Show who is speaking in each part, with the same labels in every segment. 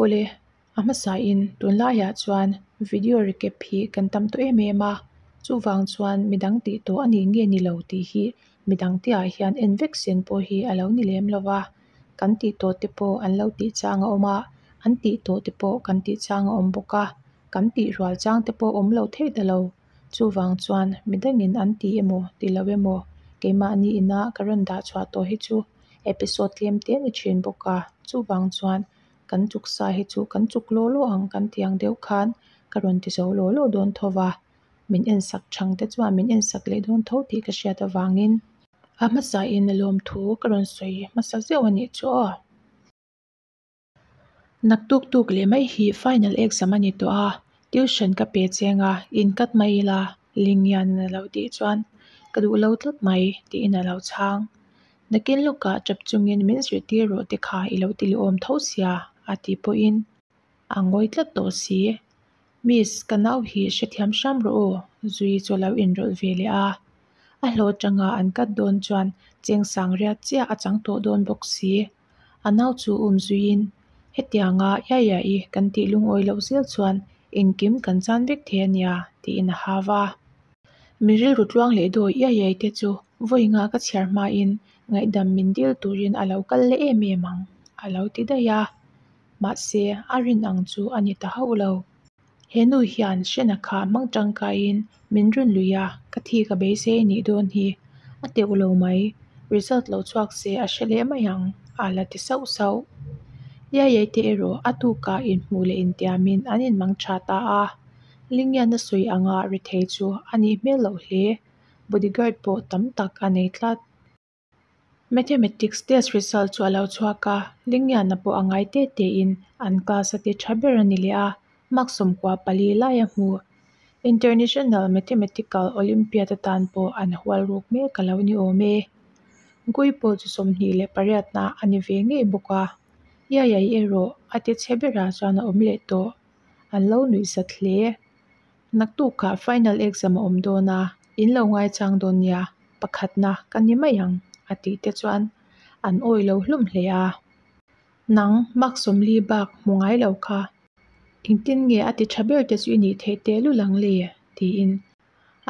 Speaker 1: Awle, a hmasain tunlaiah chuan video recap hi kan tam tawh em em a, chuvang chuan midang tih tawh a nih nge ni lo tih hi midangte ah hian en vek sen pawh hi a lo ni lem lo va, kan tih tawh te pawh an lo tih chang a awm a, an tih tawh te pawh kan tih chang a awm bawk a, kan tih rual chang te pawh awm lo thei ta lo. Chuvang chuan midangin an ti emaw ti lo emaw keimahni ina ka rawn dah chhuah tawh hi chu episode tlem te a ni thin bawk a, chuvang chuan kan chuk sa hi chu kan chuk law law ang kan tih ang deuh khan ka rawn ti zo law law dawn tho va, min ensak chang te chuan min ensak leh dawn tho tih ka hriat avangin a hmasain a lawmthu ka rawn sawi hmasa zeuh a nih chu aw. Naktuk tuk leh mai hi final exam a ni tawh a, tuition ka pe cheng a, in cut mai ila Lingyan a lo tih chuan ka duh lo tlat mai tiin a lo chhang. Nakin lawkah tap chungin min zirtir rawh te kha i lo ti leh awm tho sia a tih pawhin a ngawi tlat tawh si. Miss, ka nau hi hrethiam hram rawh aw Zui chu a lo inrawlh ve leh a. A hlawh atanga an cut dawn chuan cheng sang riat chiah a chang tawh dawn bawk si. A nau chu um zuiin, Hetianga Yaya-i kan tih lungawi loh zel chuan engkim kan chan vek thei a nia, tiin a hau a. Mi rilru tluang leh dawi Yaya-i te chu vawi nga ka chhiar hmain ngaihdam min dil turin a lo kal leh em em ang, a lo ti daih a. Mahse, a rin ang chu a ni ta hauh lo. He nu hian Shena kha hmang tangkaiin min rawn lui a, ka thi ka beisei a nih dawn hi. A teuh lo mai, result lo chhuak se a hre leh mai ang, a la ti sauh sauh. Yayai te erawh a tukah inhmuh leh intiamin an inmang tha ta a. Lingyan a sawi anga rethei chu a nih hmel loh hle, bodyguard pawh tam tak a nei tlat. Mathematics test result chu a lo chhuak a, Lingyana pawh a ngai te tein an class a ti tha ber a ni leh a, mark 14 lai a hmu. International Mathematical Olympiad atan pawh an hual ruk mek a lo ni awm e. Gui pawh chu 28na a ni ve ngei bawk a, Yayai erawh a ti chhe berah chuan a awm leh tawh. An lo nuihzat hle. Naktukah final exam a awm dawn a, in lo ngaichang dawn nia, pakhatna ka ni mai ang a tih te chuan an awih lo hlawm hle a. Nang mark 40 bak hmu ngai lo kha, engtin nge a ti tha ber te chu i nih theih tehlul ang le? tiin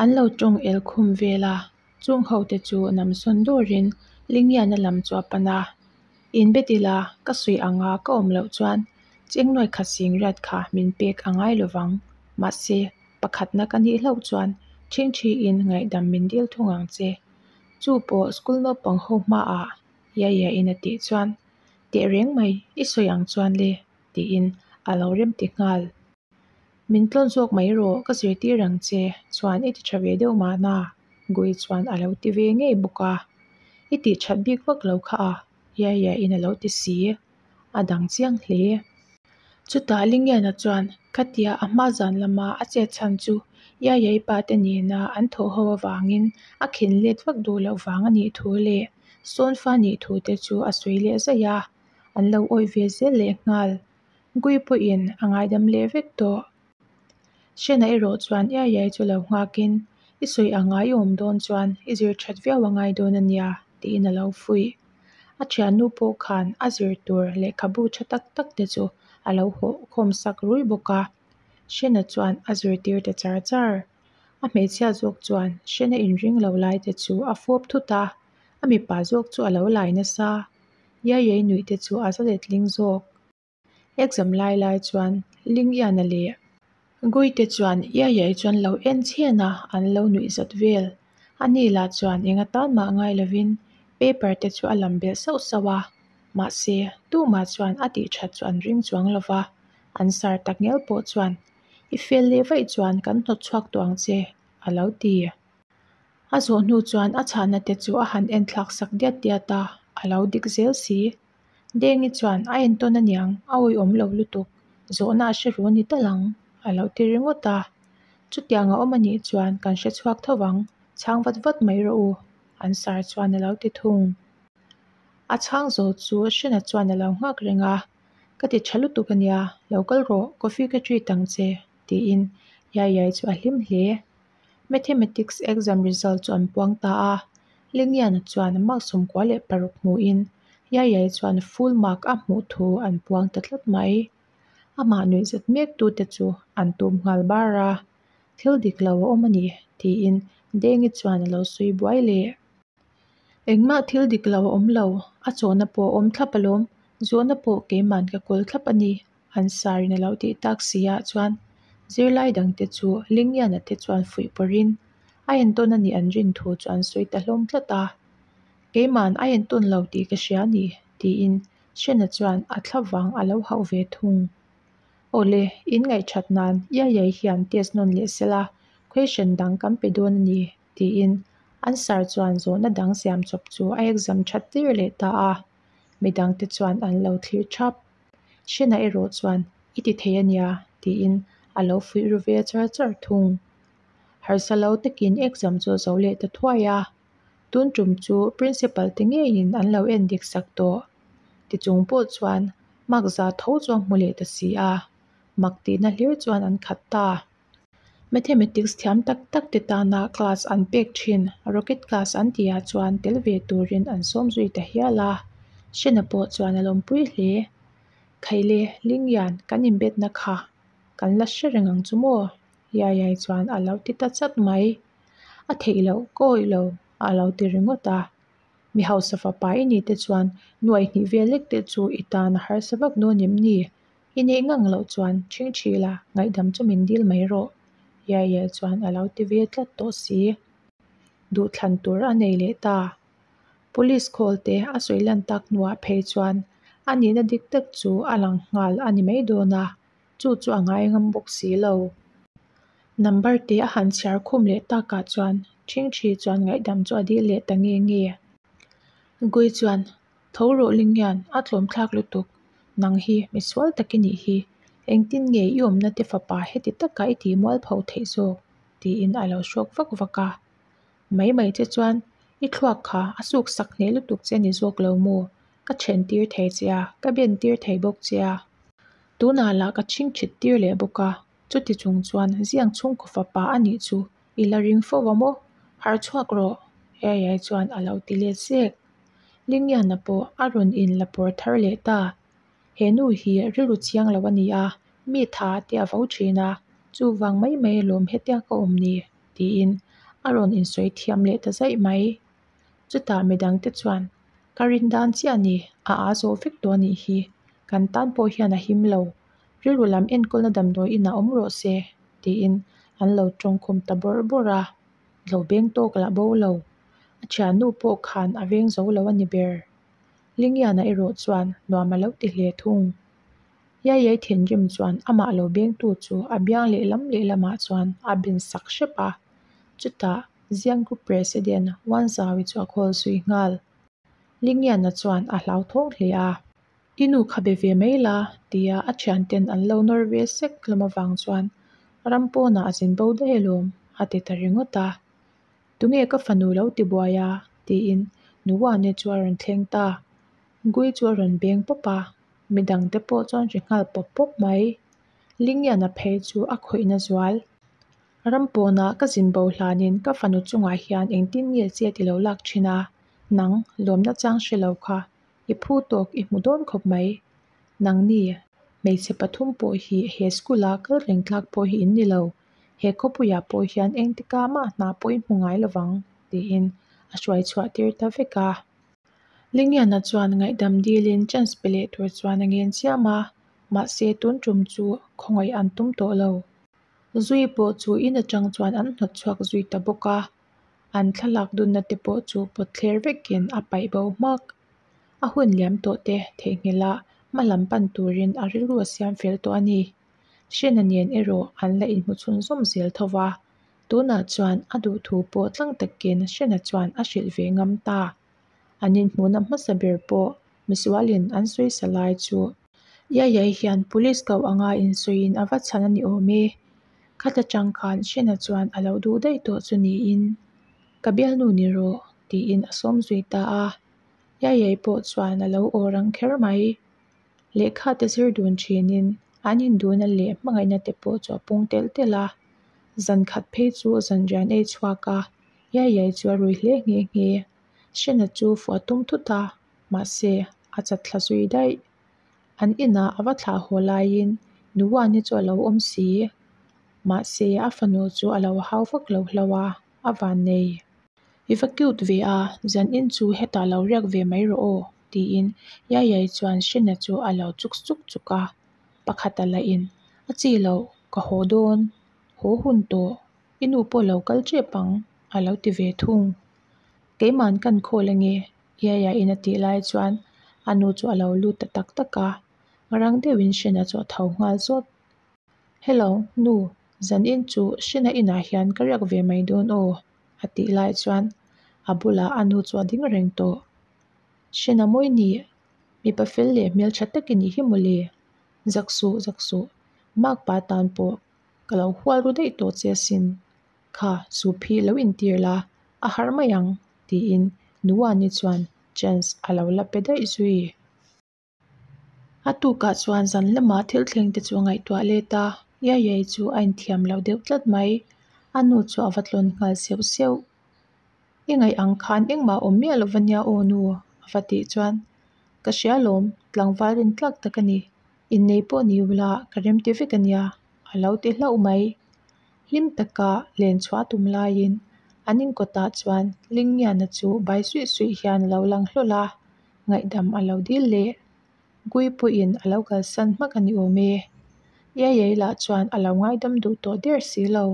Speaker 1: an lo tawng el khum vel a. Chung ho te chu namsawn dawrin Lingiana lam chu a pan a. Inbet ila, ka sawi anga ka awm loh chuan chengnuai khat sing riat kha min pek a ngai lovang. Mahse, pakhatna ka nih hlauh chuan ṭhingṭhiin ngaihdam min dil thung ang che. Chu pawh school naupang ho hmaah Yaya-in a tih chuan, Tehreng mai, i sawi ang chuan le, tiin a lo rem ti nghal. Min tlawn zawk mai rawh, ka zirtir ang che, chuan i ti tha ve deuh mahna, Gui chuan a lo ti ve ngei bawk a. I tih that bik vak lo kha a, Yaya in a lo ti si. A dang chiang hle. Chutah Lingyana chuan khatia a hma zan lama a chet chhan chu Yayai pa te nena an thawh ho avangin a khin let vak duh loh vang a nih thu leh sawnfa nih thu te chu a sawi leh zaih a, an lo awih ve zel lehnghal. Gui pawhin a ngaidam leh vek tawh. Shena erawh chuan iai iai chu lo nghakin, I sawi anga i awm dawn chuan i zir that viau a ngai dawn a nia, tiin a lo fuih. A thiannu pawh khan a zir tur lehkhabu tha tak tak te chu a lo hawh khawm sak rui bawk a. Shena chuan a zirtir ta char char. A hmeichhia zawk chuan Shena inring lo lai te chu a fawp thut a, a mipa zawk chu a lo lai nasa. Iai iai nuih te chu a za letling zawk. Exam lai lai chuan Lingyana leh Guite chuan Iai Iai chuan lo en chhen a, an lo nuih zat vel. Ani lah chuan eng atan mah ngai lovin paper te chu a lam belh sauh sauh a, mahse tumah chuan a tih that chu an ring chuang lo va, an sar tak ngial pawh chuan I fel leh vaih chuan kan hnawt chhuak tawh ang che a lo ti. A zawh hnu chuan a chhahna te chu a han en thlak sak diat diat a, a lo dik zel si. Dengi chuan a entawn aniang, a awihawm lo lutuk, zawhna a hre ru a ni tal ang, a lo ti ringawt a. Chutiang a awm anih chuan kan hre chhuak tho ang, chhang vat vat mai rawh u, an sar chuan a lo ti thung. A chhang zo chu Hrena chuan a lo nghak reng a, Ka ti tha lutuk ania, lo kal rawh, coffee ka treat ang che, tiin Yayai chu a hlim hle. Mathematics exam result chu an puang ta a, Lingyana chuan mark 96 hmuhin Yayai chuan full mark a hmuh thu an puang ta tlat mai. Amah nuihzat mek tute chu an tum nghal bar a, Thil dik lo a awm a ni, tiin Dengi chuan a lo sawi buai leh. Engmah thil dik lo a awm lo, a chawhna pawh a awm thlap alawm, zawhna pawh keiman ka kawl thlap a ni, an sarin a lo tih tak si ah chuan zirlai dangte chu Lingiana te chuan fuih pawrhin a entawn a nih an rin thu chu an sawi ta hlawm tlat a. Keiman a entawn lo tih ka hria a ni, tiin Hrena chuan a thlavang a lo hauh ve thung. Awle, in ngaihthat nan Iaiai hian test nawn leh sela, question dang kan pe dawn a ni, tiin an sir chuan zawhna dang siam chawp chu a exam that tir leh ta a. Midangte chuan an lo thlir thap. Hrena erawh chuan, I ti thei a nia, tiin a lo fuih ru ve char char thung. Harsa lo takin exam chu a zo leh ta thuai a. Tun tum chu Principal te ngeiin an lo en dik sak tawh. Tichung pawh chuan mark za tho chu a hmu leh ta si a, mak tihna hlir chuan an khat ta. Mathematics thiam tak tak te tana class an pek thin Rocket class an tihah chuan tel ve turin an sawm zui ta hial a, Hrena pawh chuan a lawmpui hle. Khaile, Lingyan, kan inbetna kha kan la hre reng ang chu maw? Yayai chuan a lo ti ta chat mai. A theih loh, ka awih lo, a lo ti ringawt a. Mi hausa fapa i nih te chuan nuaih hnih vel lek te chu i tan a harsa vak dawn em ni? I neih ngang loh chuan ṭhingṭhi la, ngaihdam chu min dil mai rawh, Yayai chuan a lo ti ve tlat tawh si. Duhthlan tur a nei leh ta. Police call te a sawi lan tak hnuah phei chuan a nihna dik tak chu a lang nghal a ni mai dawn a, chu chu a ngai ngam bawk si lo. Number te a han chhiar khum leh takah chuan ṭhingṭhi chuan ngaihdam chu a dil leh ta nge nge. Gui chuan, Tho rawh Lingyan, a tlawm thlak lutuk. Nang hi misual tak i nih hi. Engtin nge i awmna te fapa heti taka i tih mualpho theih zawk? tiin a lo hrawk vak vak a. Mai mai che chuan i thluak kha a suk sak hneh lutuk che ni zawk lo maw? Ka then tir thei che a, ka ben tir thei bawk che a. Tunah lah ka chhingchhit tir leh bawk a, chuti chung chuan Ziang chhungkaw fapa a nih chu i la ring fo a maw? Harh chhuak rawh! Yayai chuan a lo ti let zek. Lingiana pawh a rawn in la pawr thar leh ta. He nu hi rilru chiang lo a ni a, mi tha te a vo thin a, chuvang mai mai alawm hetia ka awm ni, tiin a rawn insawi thiam leh ta zaih mai. Chutah midangte chuan, Ka rin dan chiah a ni, a aa zawh vek tawh a nih hi, kan tan pawh hian a him lo, rilru lam enkawlna damdawi inah awm rawh se, tiin an lo tawngkhum ta bawrh bawrh a, lo beng tawk lah bo lo. A thiannu pawh khan a veng zo lo a ni ber. Lingiana erawh chuan nuam a lo ti hle thung. Yayai thinrim chuan amah lo bengtu chu a biang lehlam lehlamah chuan a bin sak hrep a. Chutah Ziang Group President Wanzawi chu a call zui nghal. Lingiana chuan a hlauthawng hle a. I nu kha be ve mai la tia a thianten an lo nawr ve sek hlawm avang chuan ram pawnah a zin bo daih alawm a ti ta ringawt a. Tunge ka fanu lo ti buai a? tiin Nuane chu a rawn thleng ta. Gui chu a rawn beng pawp a, midangte pawh chuan ri nghal pawp pawp mai. Lingiana phei chu a khawihna zual. Ram pawnah ka zin bo hlanin ka fanu chungah hian engtin nge chet i lo lak thin a, nang lawmna chang hre lo kha i phu tawk i hmu dawn khawp mai. Nangni, hmeichhe pathum pawh hi he school-a kal reng tlak pawh hi in ni lo. He khawpuiah pawh hian engtikah mah hna pawh i hmu ngai lovang, tiin a hruai chhuah tir ta vek a. Lingiana chuan ngaihdam dilin chance pe leh tur chuan a ngen chiam a, mahse tun tum chu khawngaih an tum tawh lo. Zui pawh chu in atang chuan an hnawt chhuak zui ta bawk a, an thlalak dunna te pawh chu pawt thler vekin a paih bo hmak. A hun liam tawh te theihnghilh a hma lam pan turin a rilru a siam fel tawh a ni. Hrena nen erawh an la inhmu chhunzawm zel tho va, tunah chuan a duhthu pawh tlang takin Hrena chuan a hrilh ve ngam ta. An inhmuhna hmasa ber pawh misualin an sawisa lai chu. Iaiai hian police koh anga insawiin a va chhan a ni awm e. Khata chang khan Hrena chuan a lo duh daih tawh chu niin, Ka bialnu ni rawh, tiin a sawm zui ta a. Iaiai pawh chuan a lo aw rang kher mai. Lehkha te zir dun thinin an induhna leh hmangaihna te pawh chu a pung telh telh a. Zan khat phei chu zanrian ei chhuak a, Iaiai chu a rui hle nghe nghe. Hrena chu fuh a tum thut a, mahse a chat thla zui daih. An inah a va thlah haw laiin Nuani chu a lo awm si. Mahse, a fanu chu a lo hau vak lo hlauh a, a vannei. I va cute ve a, zanin chu hetah lo riak ve mai rawh aw, tiin Yayai chuan Shena chu a lo chuk chuk chuk a. Pakhata lahin, A chi loh, ka haw dawn, haw hun tawh, i nu pawh a lo kal tep ang, a lo ti ve thung. Keiman kan call ange, Yayaiin a tih lai chuan a nu chu a lo lut ta tak tak a, rang deuhin Shena chu a tho nghal zawt. Hello, nu, zanin chu Shena inah hian ka riak ve mai dawn aw, a tih lai chuan a bulah a nu chu a ding reng tawh. Shena mawi nih, mipa fel leh hmeltha tak i nih hi mawle. Zak suh, zak suh, makpa tan pawh ka lo hual ru daih tawh che asin. Kha, soup hi lo intir la, a harh mai ang, tiin Nuani chuan chance a lo la pe daih zui. A tukah chuan zan lama thil thleng te chu a ngaihtuah let a, Yayai chu a inthiam lo deuh tlat mai. A nu chu a va tlawn nghal seuh seuh. I ngaih ang khan engmah a awm miah lo va nia aw nu, a va tih chuan, Ka hria lawm, tlangval rin tlak tak a ni. Innei pawh ni ula ka remti vek a nia, a lo ti hlauh mai. Hlim taka len chhuah a tum laiin an inkawtah chuan Lingiana chu bai suih suih hian a lo lang hlawl a, ngaihdam a lo dil leh. Gui pawhin a lo kalsan hmak a ni awm e. Iaiai lah chuan a lo ngaidam duh tawh der si lo.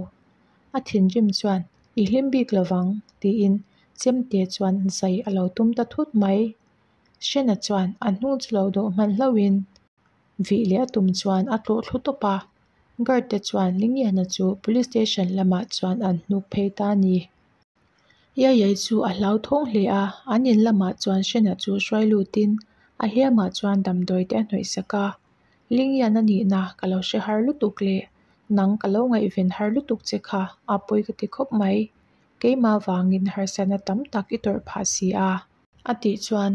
Speaker 1: A thinrim chuan, I hlim bik lovang, tiin chemte chuan zai a lo tum ta thut mai. Hrena chuan a hnung chu lo dawh hman hlauhin vih leh a tum chuan a tlawh thlu tawp a. Guard te chuan Lingiana chu Police Station lamah chuan an hnuk phei ta a ni. Iaiai chu a hlauthawng hle a, an in lamah chuan Hrena chu hruai lutin a hliamah chuan damdawi te a hnawih sak a. Lingyan a nihna ka lo hre har lutuk leh nang ka lo ngaihven har lutuk che kha a pawi ka ti khawp mai. Keimah vangin harsatna tam tak i tawrh phah si a. A tih chuan,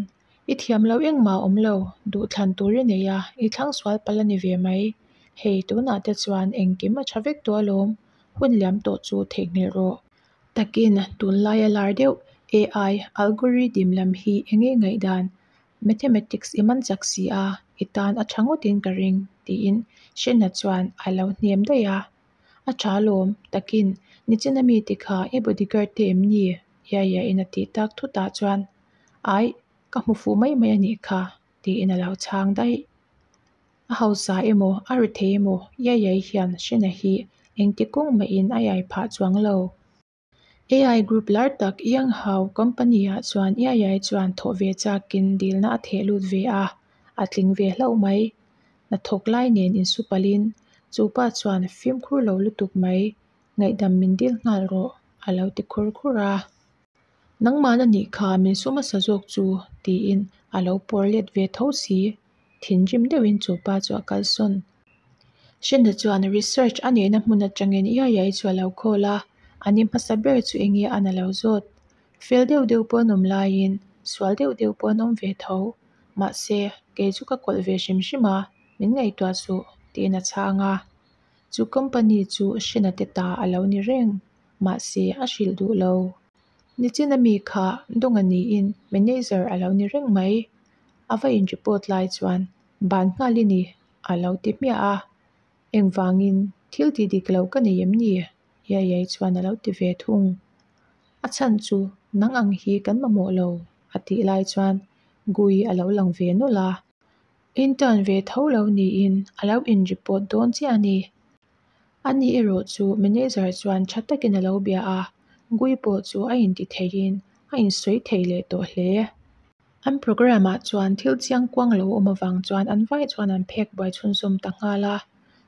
Speaker 1: I thiam lo engmah a awm lo, duhthlan tur i nei a, i thlang sual palh a ni ve mai. Hei, tunah te chuan engkim a tha vek tawh alawm, hun liam tawh chu theihnghilh rawh. Takin, tunlaia lar deuh AI algorithm lam hi eng nge ngaihdan? Mathematics i man chak si a, i tan a tha ngawtin ka ring, tiin Shena chuan a lo hnem daih a. A tha alawm, takin, nichina mite kha i bodyguard te em ni? Yaya in a tih tak thutah chuan, Aih, ka hmu fuh mai mai a nih kha, tiin a lo chhang daih. A hausa emaw, a ri thei emaw, Yaya hian Shena hi engti kawng mahin a iai phah chuang lo. AI group lar tak Yang Hao company ah chuan Yaya chuan thawh ve chakin dilna a theh lut ve a, a tling ve hlauh mai. Hnathawk lai nen insupalin chu pa chuan fimkhur lo lutuk mai, ngaihdam min dil nghal rawh, a lo ti khur khur a. Nangmahna nih kha min su hmasa zawk chu, tiin a lo pawr let ve tho si. Thinrim deuhin chu pa chu a kalsawn. Shena chuan research a neihna hmun atangin Yayai chu a lo call a, a ni hmasa ber chu enge an a lo zawt. Fel deuh deuh pawh an awm laiin sual deuh deuh pawh an awm ve tho. Mahse, kei chu ka kawlh ve hrim hrim a, min ngaihtuah suh, tiin a chhang a. Chu company chu Shena te ta a lo ni reng. Mahse, a hrilh duh lo. Nichina mi kha Dawnga niin manager a lo ni reng mai. A va in report lai chuan ban nghal i ni a lo ti hmiah a. Engvangin thil tih dik lo ka nei em ni? Yayai chuan a lo ti ve thung. A chhan chu nang ang hi kan mamawh lo a tih lai chuan Gui a lo lang ve nawlh a. Intern ve tho lo niin a lo in report dawn chiah a ni. Ani erawh chu manager chuan tha takin a lo bia a, Gui pawh chu a inti theiin a insawi thei leh tawh hle. An programme ah chuan thil chiang kuang lo awm avang chuan an vai chuan an phek buai chhunzawm ta nghal a,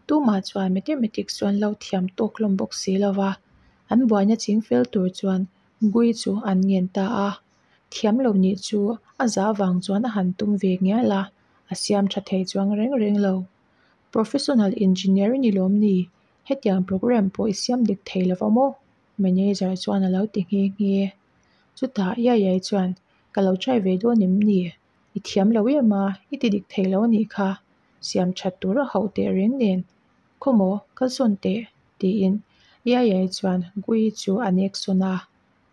Speaker 1: tumah chuan mathematics chuan lo thiam tawk hlawm bawk si lo va, an buaina ching fel tur chuan Gui chu an ngen ta a, thiam lo nih chu a za vang chuan a han tum ve ngial a, a siam tha thei chuang reng reng lo. Professional engineer i ni lawm ni? Hetiang programme pawh i siam dik thei lo va maw? Manager chuan a lo ti nghe nghe. Chutah Yayai chuan, Ka lo try ve dawn em ni? I thiam lo em a, i ti dik thei lo a nih kha. Siam that tur a hauh teh reng nen. Khawmaw, kalsawn teh, tiin Yayai chuan Gui chu a nek sawn a.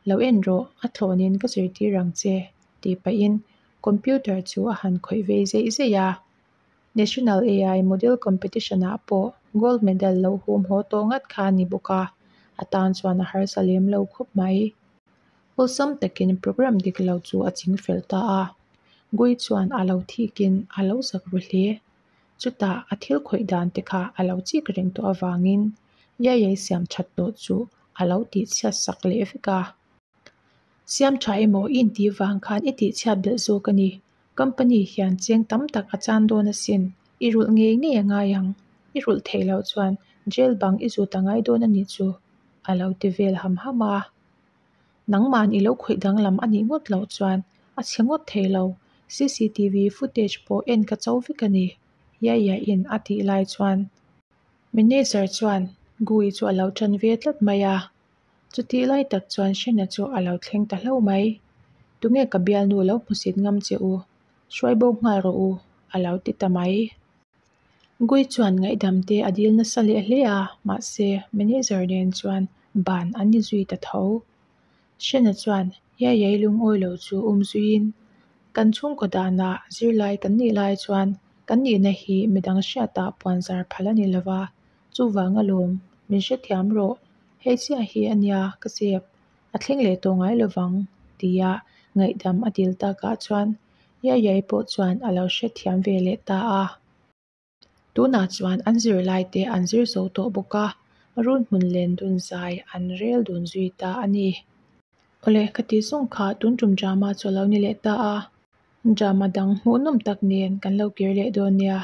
Speaker 1: Lo en rawh, a thlawnin ka zirtir ang che, tih pahin computer chu a han khawih vei zeih zeih a. National AI Model Competition ah pawh Gold Medal lo hum haw tawh ngat kha a ni bawk a, a tan chuan a harsa lem lo khawp mai. Awlsam takin program dik lo chu a ching fel ta a, Gui chuan a lo thikin a lo zak ru hle. Chutah a thil khawih dan te kha a lo chik reng tawh avangin Yayai siam that tawh chu a lo tihchhiat sak leh vek a. Siam tha emaw i intih vang khan i tihchhiat belh zawk a ni. Company hian cheng tam tak a chan dawn asin, i rulh ngei ngei a ngai ang. I rulh theih loh chuan jail bang i zut a ngai dawn a nih chu, a lo ti vel ham ham a. Nangman i lo khawih danglam a nih ngawt loh chuan a chhe ngawt thei lo, cctv footage pawh en ka cho vek a ni, Yaya-in a tih lai chuan Manager chuan Gui chu a lo tan ve tlat mai a. Chutih lai tak chuan Shena chu a lo thleng ta hlauh mai. Tunge ka bialnu lo hmusit ngam che u? Hruai bo nghal rawh u, a lo ti ta mai. Gui chuan ngaihdam te a dil nasa leh hle a, mahse manager nen chuan ban an ni zui ta tho. Shena chuan Yayai lungawi lo chu um zuiin, Kan chhungkaw danah zirlai kan nih lai chuan kan nihna hi midang hriatah puanzar phal a ni lova, chuvang alawm, min hrethiam rawh, hei chiah hi a nia ka zep, a thleng leh tawh ngai lovang, tia ngaihdam a dil takah chuan Yayai pawh chuan a lo hrethiam ve leh ta a. Tunah chuan an zirlaite an zir zo tawh bawk a, run hmun len dun zai an rel dun zui ta a ni. Awle, ka tih zawng kha tun tum drama chu a lo ni leh ta a, drama dang hmuhnawm tak nen kan lo kir leh dawn nia.